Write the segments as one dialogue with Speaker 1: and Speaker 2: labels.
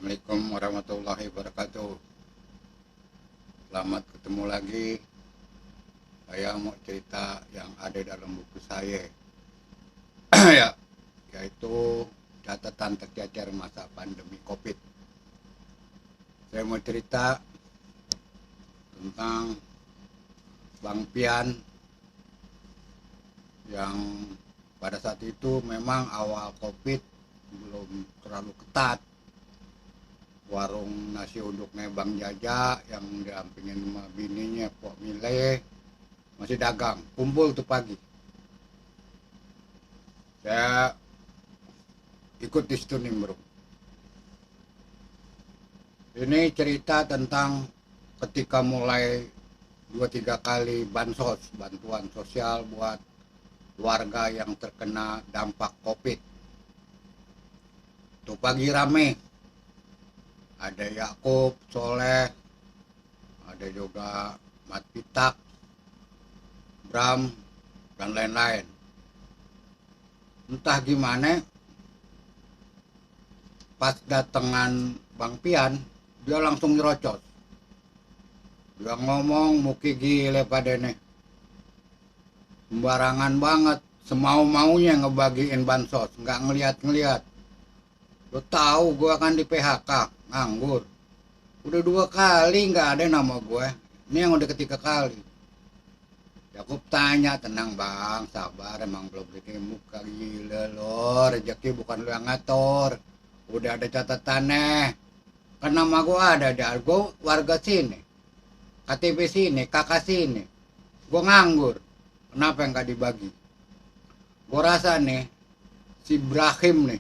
Speaker 1: Assalamualaikum warahmatullahi wabarakatuh. Selamat ketemu lagi. Saya mau cerita yang ada dalam buku saya, ya, yaitu catatan tercecer masa pandemi COVID. Saya mau cerita tentang Bang Pian yang pada saat itu memang awal COVID belum terlalu ketat. Warung nasi uduknya Bang Jaja yang didampingin sama bininya Pok Mile masih dagang, kumpul tuh pagi. Saya ikut di situ nimbrung. Ini cerita tentang ketika mulai 2-3 kali bansos, bantuan sosial buat warga yang terkena dampak COVID. Tuh pagi rame, ada Yakub, Soleh, ada juga Mat Pitak, Bram, dan lain-lain. Entah gimana, pas datangan Bang Pian, dia langsung nyerocos. Dia ngomong, muki gile pada nih. Sembarangan banget, semau-maunya ngebagiin bansos, nggak ngeliat-ngeliat. Lo tahu gue kan di PHK, nganggur. Udah 2 kali nggak ada nama gue. Ini yang udah ketiga kali. Yakub tanya, tenang bang, sabar, emang belum bikin muka gila lo, rezeki bukan lo yang ngatur. Udah ada catatannya. Kan nama gue ada, gue warga sini. KTP sini, kakak sini. Gue nganggur. Kenapa yang nggak dibagi? Gue rasa nih, si Ibrahim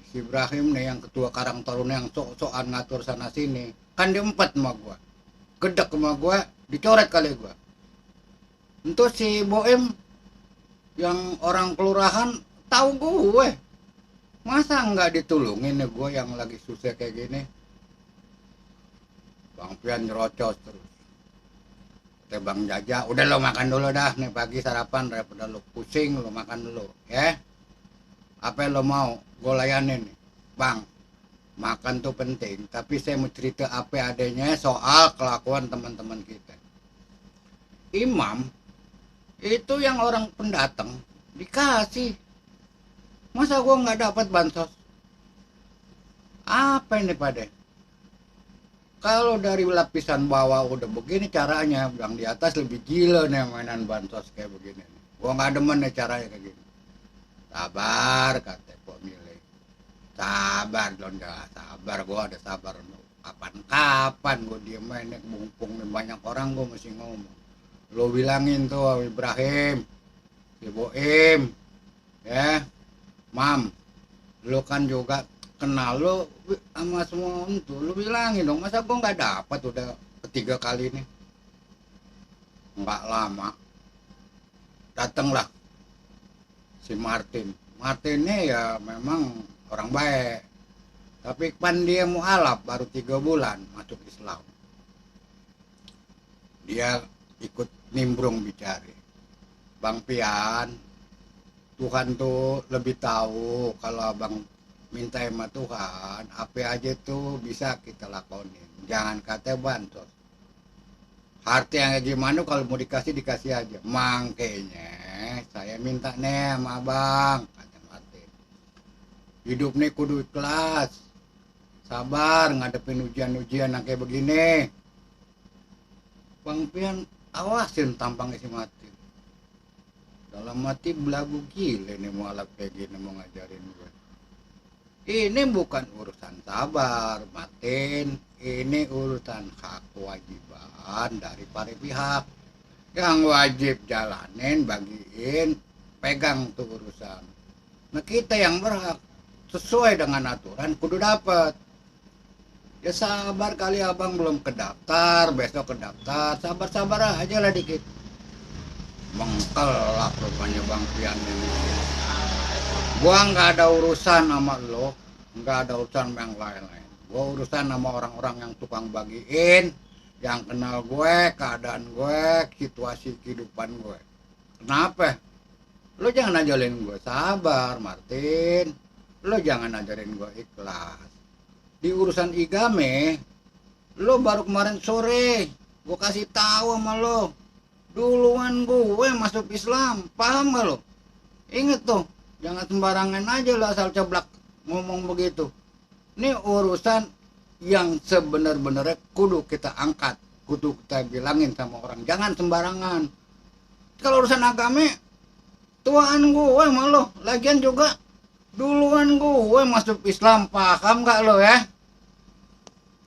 Speaker 1: nih yang ketua Karang Taruna yang sok-sokan ngatur sana sini, kan diempet sama gua, gedek sama gua, dicoret kali gua. Untuk si Boem yang orang kelurahan tahu gue, masa nggak ditulungin nih gue yang lagi susah kayak gini. Bang Pian nyerocos terus. Bang Jaja, udah lo makan dulu dah nih pagi sarapan, daripada lo pusing lo makan dulu ya. Apa yang lo mau gue layanin nih bang. Makan tuh penting, tapi saya mau cerita apa adanya soal kelakuan teman-teman kita. Imam itu yang orang pendatang dikasih, masa gue nggak dapat bansos? Apa ini pada? Kalau dari lapisan bawah udah begini caranya, yang di atas lebih gila nih mainan bansos kayak begini. Gue nggak demen nih caranya kayak gini. Sabar kata Pok Mile. Sabar dong, dah sabar, gue ada sabar. Kapan-kapan gue diem aja mumpung banyak orang gue mesti ngomong. Lo bilangin tuh Ibrahim, si Boim, ya, Mam, lo kan juga kenal lo sama semua itu, lo bilangin dong, masa gue nggak dapat udah ketiga kali ini. Nggak lama datanglah si Martinnya ya memang orang baik, tapi kan dia mualaf baru 3 bulan masuk Islam. Dia ikut nimbrung bicara, Bang Pian, Tuhan tuh lebih tahu. Kalau abang minta sama Tuhan, apa aja tuh bisa kita lakonin, jangan kata bansos. Harta yang gimana, kalau mau dikasih aja. Makanya saya minta nih sama abang, kata Martin, hidup nih kudu ikhlas, sabar ngadepin ujian-ujian yang kayak begini. Bang Pian awasin tampangnya si Martin, dalam hati belagu gila nih mualaf kayak gini mau ngajarin gue. Ini bukan urusan sabar Martin, ini urusan hak kewajiban dari para pihak. Yang wajib jalanin, bagiin, pegang tuh urusan. Nah kita yang berhak sesuai dengan aturan kudu dapat. Ya sabar kali abang belum kedaftar, besok kedaftar, sabar-sabar aja lah dikit. Mengkel lah rupanya Bang Pian ini. Gua nggak ada urusan sama lo, nggak ada urusan sama yang lain-lain. Gua urusan sama orang-orang yang tukang bagiin, yang kenal gue, keadaan gue, situasi kehidupan gue. Kenapa? Lo jangan ajarin gue sabar, Martin. Lo jangan ajarin gue ikhlas. di urusan igame, lo baru kemarin sore gue kasih tahu sama lo, duluan gue masuk Islam, paham gak lo? Inget tuh, jangan sembarangan aja lo asal ceblak ngomong begitu. Ini urusan yang sebenar-benarnya kudu kita angkat, kudu kita bilangin sama orang, jangan sembarangan. Kalau urusan agama, tuaan gue sama lo, lagian juga duluan gue masuk Islam, paham gak lo ya?